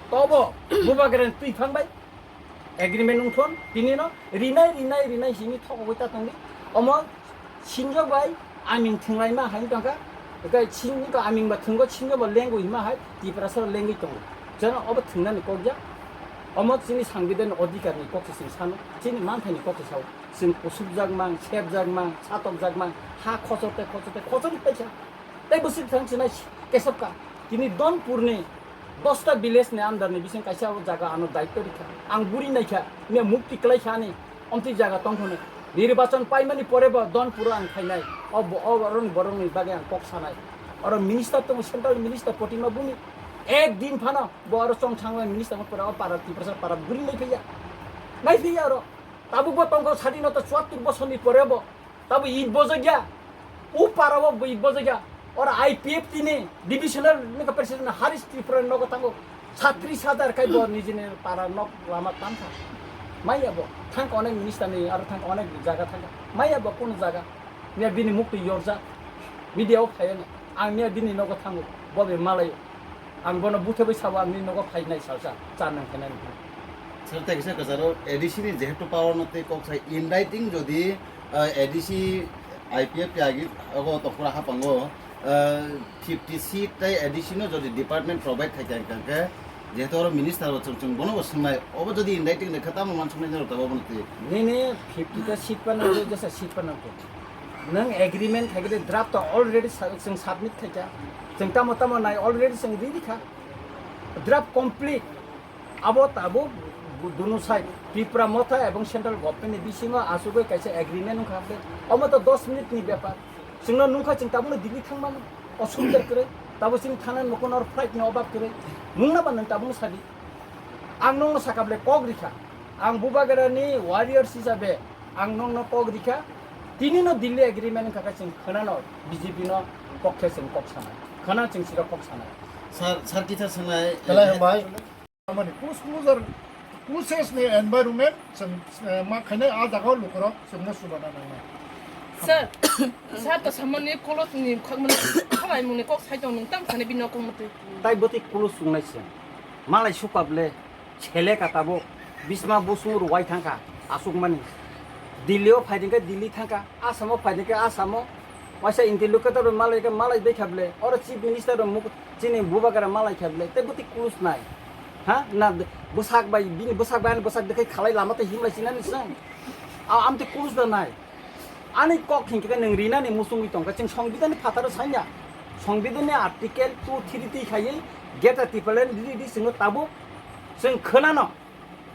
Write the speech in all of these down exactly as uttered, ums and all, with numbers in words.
Tobo Bubagrani twi phang bai agreement wngthon, tini no rinai, rinai, rinai sini thokogwi ta tongdi. Omo sinjok bai aming thwnglaima hai tongkha. Ekai sini ko aming ba thwnggo, sinjok ba lengwi hima hai Tiprasa lengwi tongo. Jeno obo thwngnani kok ya. Omo chini sangbidani odhikar ni kok se chwng sano, chini manthai ni kok se sao. Chwng kusupjak mang, sepjak mang, satokjak mang, ha khochor tei khochor tei khochor paisa. Tei bwswk thang chinai kesepka. Tini Donpur ni dosta village ni under ni bising kaisa o jaga ano daityo rikha. Ang buri naikha, me mukti kwlai kha ani omtwi jaga tongkhono. Nirbachon paimani pore bo Donpur o ang khainai. O bo-, o borok ni, borok ni bagwi ang kok sanai. Oro minister tongo, central minister Protima Bhumik. Ek din phano bo oro chong thangwi minister pore o para Tiprasa para buri nai phiya. Nai phiya oro. Tabuk bo tongkha sadinota chuattur bosor ni pore bo. Tabo it bojak ya. O para o it bojak ya. Oro I P F T ni divisional ni ka president Harish Tripura ni nogo tango. Satris hajar kai bo nijini para nok lama tamkha. Maya bo thang onek minister ni aro thang onek jaga thang. Maya bo kono jaga. Niya bini mukti yorja. Media o phayana. Ang niya bini nogo thango. Bo be malai. Ang bono buthe bai sabo ang ni nogo phainai salsa. Cha nang khenai. Sir, tei kisa kwcharo A D C ni jehetu power no tei kok sai in writing jodi, ah, A D C I P F T agi ogo tokpura hapango, ah, fifty seat tei A D C no jodi department provide khai kha hingkha khe jehetu oro minister bo chwng chwng bono bo swngnai obo jodi in writing rekha tamo mansuknai jora tabo bono twi. Nini fifty ta seat pa nang jesa seat pa nang. Nang agreement khai khe draft to already sa-, chwng submit khai kha. Chwng tamo tamo nai already chwng ready kha. Draft complete. Abo tabuk bu-, dunu side Tipra Motha ebong central government ni bisingo asugwi kaisa agreement wngkha hapde. Omo to dos minute ni bepar. Chwngno nungkha chwng tabukno Delhi thangmani osubida kwrwi. Tabuk chini thana ni mokol oro flight ni obab kwrwi. Nungna ba nwng tabukno sadi. Ang nungno sakable kok rikha. Ang Bubagra ni warriors hisabe ang nungno kok rikha. Tini no Delhi agreement wngkha khe chwng khwnano B J P no kok khe chwng kok sanai. Khwna chwng siro kok sanai. Sir, sir, kita sanai. Belai hambai. Amani kus kujar kuses ni environment sen, eh, ma khainai a jaga o lukurok chwngno chubana nangnai. Sir, sir to samani kolot ni khakmani khalai mungni kok sai tong nung tam sani bini kok mutwi. Tai bwtwi kulo sungnai se. Malai sukable chele ka tabo bisma busung ruwai thangkha asukmani. Delhi o phaiding khe Delhi thangkha, Assam o phaiding khe Assam o. Waisa interlocutor bai malai khe malai bai kha ble. Oro chief minister rok muk-, chini Bubagra malai kha ble. Tei bwtwi kulo sunai. Ha? Na bwsak bai, bini bwsak bai ani bwsak dekhai khalai lama tei himlai sinani song. A-, amtwi kulo sunai. Ani kok hinkhe nwng rinani muchungwi tongkha. Chwng Songbidhan ni phataro sanya. Songbidhan ni article two three twi khaiwi Greater Tipraland ridi chwngno tabuk chwng khwnano.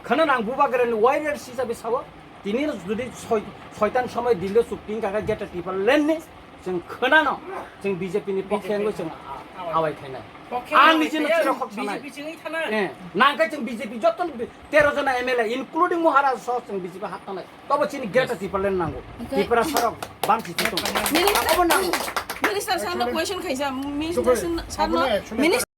Khwnano ang Bubagrani warriors hisabe sao. Tini jodi soi-, soitan somoi Delhi chukti wngkha khe Greater Tipraland ni chwng khwnano chwng B J P ni pokhe wngwi chwng a-, awai khainai. Ang nijino chwngno khok sanai. Eh, nangkhe chwng B J P joto tero jona M L A including Maharaj so chwng B J P hap tangnai. Tobo chini Greater Tipraland nango. Tiprasa rok bangsi thwng. Minister, abo nango. Minister sir no question khaisa, Minister sir no, Minister